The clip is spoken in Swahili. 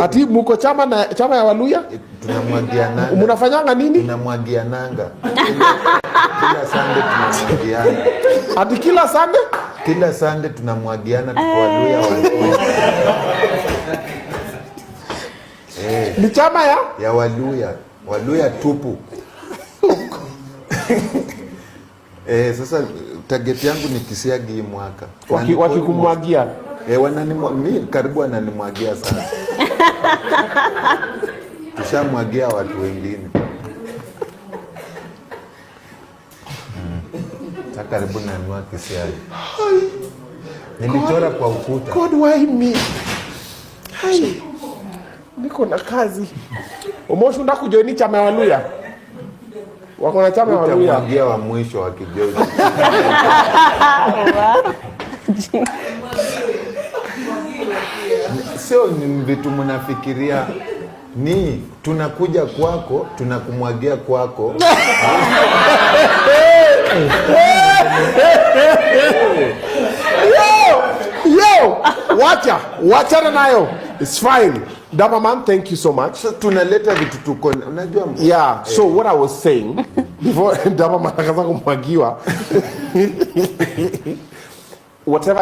Ati muko chama na chama ya Waluya? Tunamwagiananga. Mnafanyanga nini? Tunamwagiananga kila Sunday, tunamwagiana. Ati kila Sunday? Kila Sunday tunamwagiana, tuko Waluya wa Ni chama ya ya Waluya, Waluya tupu. Sasa target yangu ni kisiagi hii mwaka. Wakikumwagia. Mi karibu wananimwagia sana. Tushamwagia watu wengine. Sasa karibu nanunua kisiagi. Nilichora kwa ukuta. God, why me? Hai. Niko na kazi. Omosh, unataka kujoin chama ya Waluya? Wako na chama ya Waluya. Utamwagia wa mwisho wa kijoji. Sio ni vitu mnafikiria, ni tunakuja kwako, tunakumwagia kwako. Yo! Yo! Wacha, wachana nayo. It's fine. Dama man, thank you so much. So, tunaleta vitu tuko, unajua. Yeah, so what I was saying before Dama man akaanza kumwagiwa, whatever.